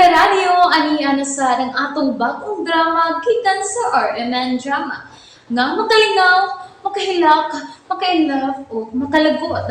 Karadyo, ani na sa ang atong bagong drama gikan sa RMN Drama. Nga makalingaw, makahilak, makainlove o makalagot.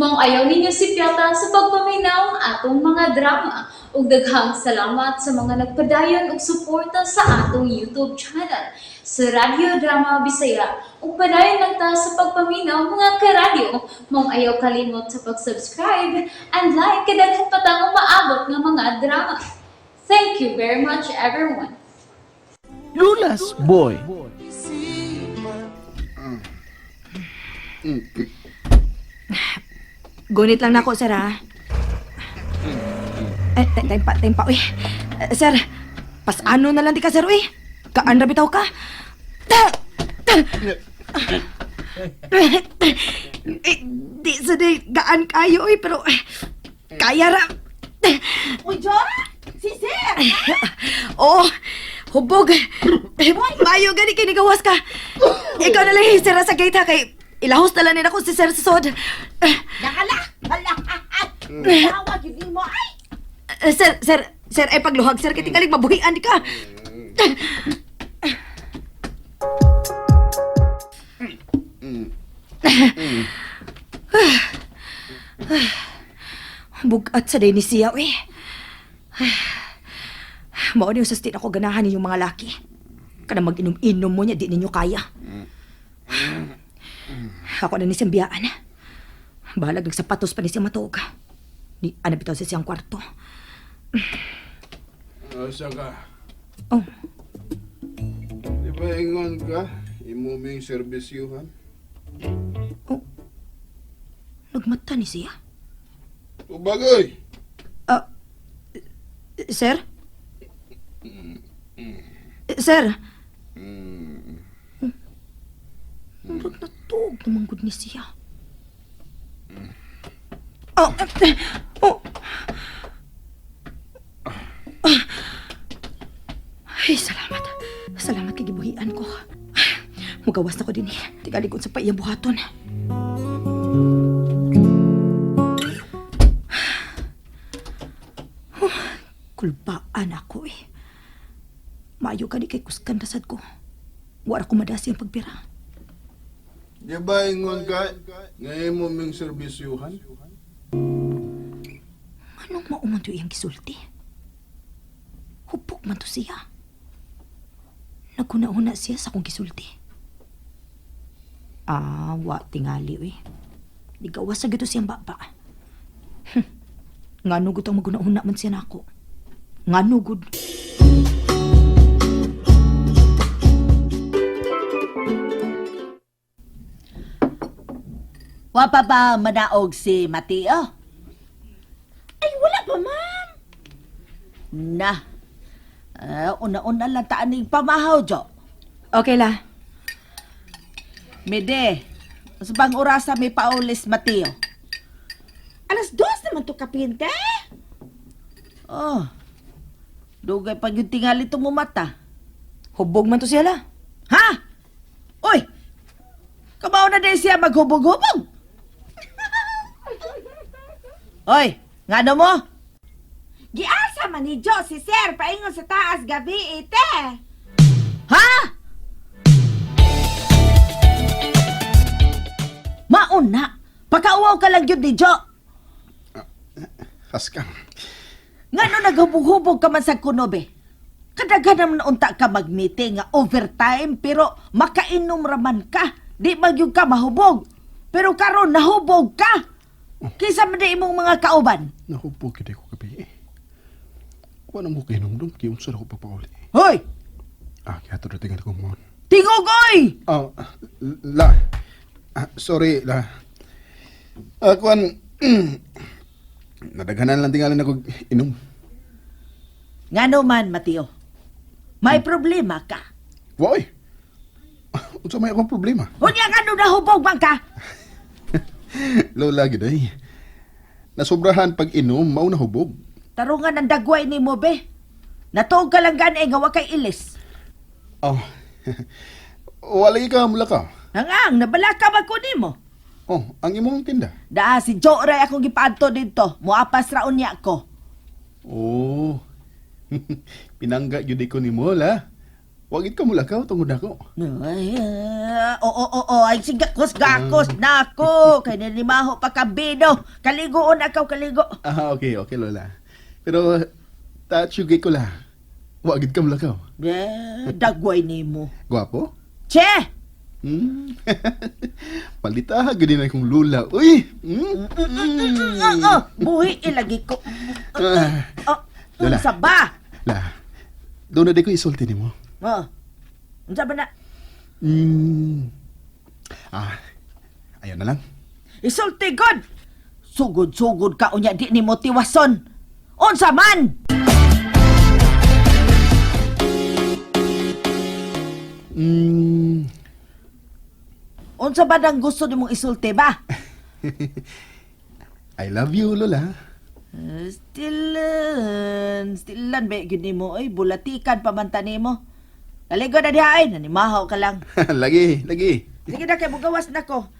Maong ayaw ninyo sipyata sa pagpaminaw ang atong mga drama. Ug daghang salamat sa mga nagpadayon og suporta sa atong YouTube channel sa Radyo Drama Bisaya. Ug padayon lang ta sa pagpaminaw, mga karadyo. Maong ayaw kalimot sa pag-subscribe and like kay daghan pa tang umaabot nga mga drama. Thank you very much, everyone. Lula's Boy. Gunit lang nako, sir, ha? Eh, time pa, time pa, uy. Eh, sir, pasano na lang di ka, sir, uy. Kaan ra bitaw ka. Ta! Ta! Eh, di sa di, gaan kayo, uy, pero eh, kaya ra. Uy, Jo! Si Sir! Oo, hubog. Eh, mayo gani kay nagawas ka. Ikaw na lang, sir, sa gate, ha, kay ilahos na lang nila ako si Sir sa sod. Eh, Nakala! Hala! Tawag yun mo! Ay! Eh, sir, sir, sir, ay pagluhag, sir, kay tingalig mabuhian ka. Bugat sa day ni siya, eh. Mao ni sa state ako ganahan ninyong mga laki. Kana mag-inom-inom mo niya, di ninyo kaya. Ako na ni siyang biyaan. Bahalag nagsapatos pa ni siya matuog. Di, ana bitaw sa siyang kwarto. Asa ka? Oh, Di ba ingon ka? Imo ming serbisyuhan? Oh. Nagmata ni siya. Ubagay! Ah, sir? Sir? Murag natuog naman gud ni siya. Oh, eh, oh. Ah. Ay, salamat. Salamat kay gibuhian ko. Mugawas na ko din eh. Tigalikon sa paiyang buhaton. Kulbaan ako eh. Maayo ka di kay kuskan rasad ko. Wala ko madasi ang pagbira. Di ba ingon ka? Nga imo ming serbisyuhan? Anong mauman to iyang gisulti? Hupok man to siya. Naguna-una siya sa akong gisulti. Ah, wa tingali eh. Nigawas sa gito siyang baba. Ngano gud ang maguna-una man siya nako. Ngano gud. Wa pa ba manaog si Mateo? Ay, wala pa, ma'am. Na. Una-una lang taan ning pamahaw, Jo. Okay la. Mede, sa bang orasa may paulis, Mateo? 2:00 naman to kapinte. Oh, dugay pag yung tingali tumumata. Hubog man to siya la. Ha? Uy! Kamao na din siya maghubog-hubog. Oy, ngano mo? Giasa man ni Jo si Sir paingon sa taas gabi ite. Ha? Mauna, pakauwaw ka lang yun ni Jo. Haskang. Ngano naghubog-hubog ka man sa kunobe? Kadaghan naman unta ka mag-meeting nga overtime pero makainom raman ka. Di magyug ka mahubog. Pero karon nahubog ka. Kaysa man di imong mga kauban. Nahubog kita ko gabi eh. Kuha na mo kainom dong, kaya unsa na ko pagpauli. Hoy, Ah, kaya ito datingan ko mo. tingog oy! Oh, la. Ah, sorry, la. Ah, kuan, nadaghanan lang tingalan ako inom. Ngano man, Mateo? May problema ka. Woy! Unsa may akong problema? Unya ngano nahubog man ka? Lola, gid ay. Nasobrahan pag inom, mao na hubog. Tarungan ang dagway ni mo, be. Natuog ka lang gani nga wa kay ilis. Oh. Wala ka mula ka. Hangang, nabala ka man ko nimo. Oh, ang imong tinda. Daa si Joe Ray akong gipaadto didto. Muapas ra unya ko. Oh. Pinangga gyud ko ni mo la. Wag gid ka mulakaw tungod nako. Ay, oo, oo, oo. Ay, sige, gakos, gakos na ako. Kay nilimaho pa kabino. Kaligoon akaw, kaligo. Ah, okay, okay Lola. Pero touch yung ko la. Wag gid ka mulakaw. Eh, dagway nimo. Gwapo? Che! Hmm. Palitaha gud na akong lula. Uy. Hmm. Oo, buhi ilagi ko. Ah, Oh, Lola. unsa ba? la. Doon na di ko isulti nimo. Oh. Unsa ba na? Ah, ayaw na lang. Isulti god. Sugod-sugod ka unya di nimo tiwason. Unsa man? Unsa ba nang gusto nimong isulti ba? I love you, Lola. Stilan, stilan ba gyud nimo oy, bulatikan pa man ta nimo. Kaligo na diha ay, nanimahaw ka lang. Lagi, lagi. Sige na kay mugawas na ko.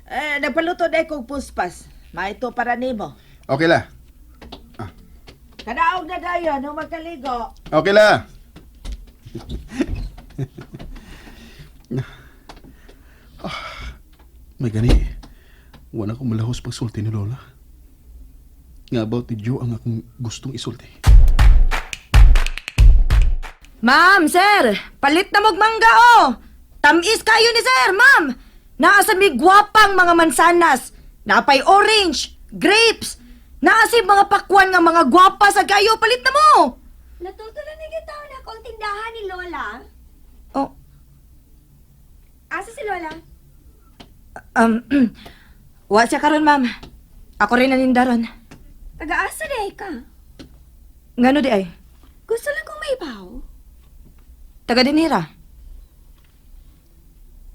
Eh, nagpaluto na kog puspas. Maito para nimo. Okay la. Kadaog na dayon, no magkaligo. Okay la. Ah, may gani. Wala akong malahos pagsulti ni Lola. Nga about ni Joe ang akong gustong isulti. Ma'am, sir, palit na mog mangga oh. Tamis kayo ni sir, ma'am. Naa sa mi gwapang mga mansanas. Napay orange, grapes. Naa sa mga pakwan nga mga gwapa sa kayo, palit na mo. Natutulan na kita na akong tindahan ni Lola. Oh, Asa si Lola? wa siya karon, ma'am. Ako rin nanindaron. Taga-asa na ka. Ngano di ay? Gusto lang kong maibaw. Taga dinhira.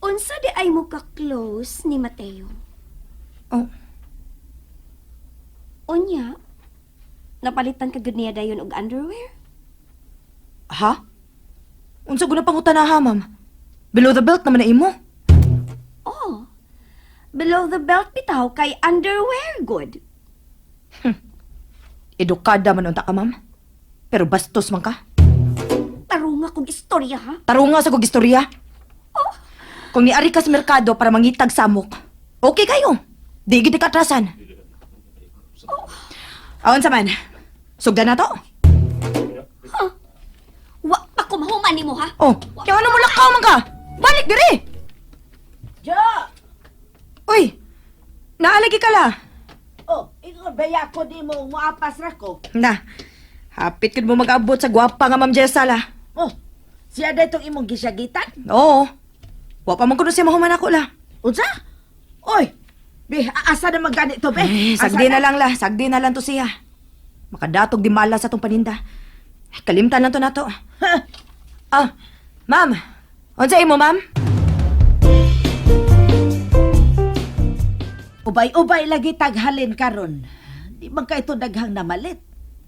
Unsa di ay mo ka-close ni Mateo? Oh, Unya, napalitan ka gud niya dayon og underwear? ha? Unsa guna pangutana ha, ma'am? Below the belt naman na imo. Oh. Below the belt bitaw kay underwear good. Edukada man unta ka, ma'am. Pero bastos man ka. Tarunga kog istorya ha. Tarunga sa kog istorya. Kung niari ka sa merkado para mangitag samok, okay kayo. Di gid ka atrasan. Aon sa man. Sugdan na to. Wa pa ko mahuman nimo ha. Oh, kaya ano mo lakaw man ka? Balik diri. Jo! Uy. Naalagi ka la. Oh, ingon baya ko nimo muapas ra ko. Na. Hapit gud mo mag-abot sa gwapa nga Ma'am Jessa la. Oh, siya na itong imong gisyagitan? Oo. Wa pa man kuno siya mahuman ako la. Unsa? Oy, be, asa na man gani to, be? Eh, Asa sagdi na lang la, sagdi na lang to siya. Makadatog di mala sa tong paninda. Kalimtan lang to nato. Ha? Ah, ma'am. Unsa imo, ma'am? Ubay-ubay lagi taghalin karon. Di man ka ito daghang namalit.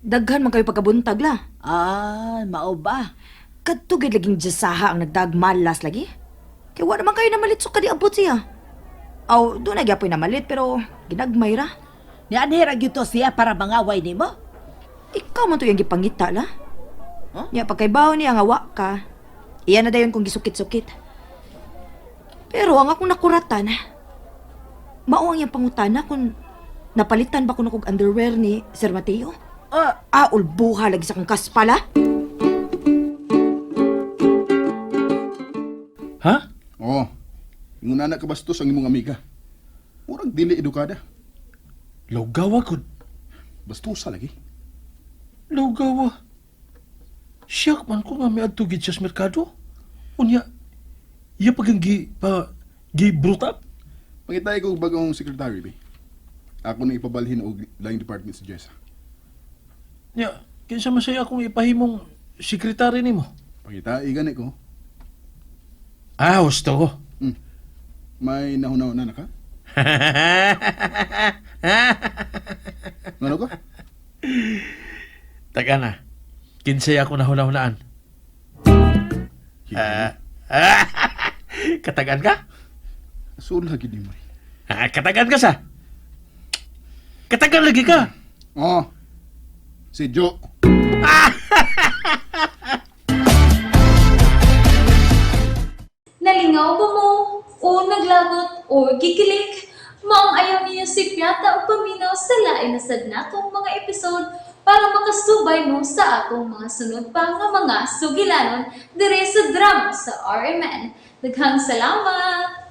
Daghan man kayo pagkabuntag la. Ah, mao ba? Kadto gid laging jasaha ang nagdagmalas lagi. Kay wa naman kayo namalit so kadi abot siya. Aw, doon na gyapoy namalit pero ginagmay ra. Ni anhi ra gyud to siya para mangaway nimo? Ikaw man to yung gipangita la. Huh? Nya pagkaibaw niya nga wa ka. Iya na dayon kung gisukit-sukit. Pero ang akong nakuratan, mao ang iyang pangutana kung napalitan ba ko na kog underwear ni Sir Mateo? Oh, Ah, ulbuha lagi sa kong kaspala. Ha? Oh, ingon na ka bastos ang imong amiga. Murag dili edukada. Lawgawa ko. Bastusa lagi. Lawgawa. Siyak man ko nga miadto gid siya sa merkado. Unya, iya pag gi pa gi brought up. Pangitay ko og bagong secretary be. Ako nang ipabalhin og line department si Jessa. Nya, kinsa man siya akong ipahimong sekretary nimo? Pangitay gani ko. Ah, husto ko. May nahuna-huna na ka? Ngano ka? Taga na. Kinsay ako nahuna-hunaan. Ah, katagan ka? Sula gid nimo. Ah, katagan ka sa. Katagan lagi ka. Oh. Si Joe. Nalingaw ba mo? O naglagot o gikilig? Maong ayaw niyo si Piata o paminaw sa lain na sad natong mga episode para makasubay mo sa atong mga sunod pa nga mga sugilanon dire sa drama sa RMN. Daghang salamat!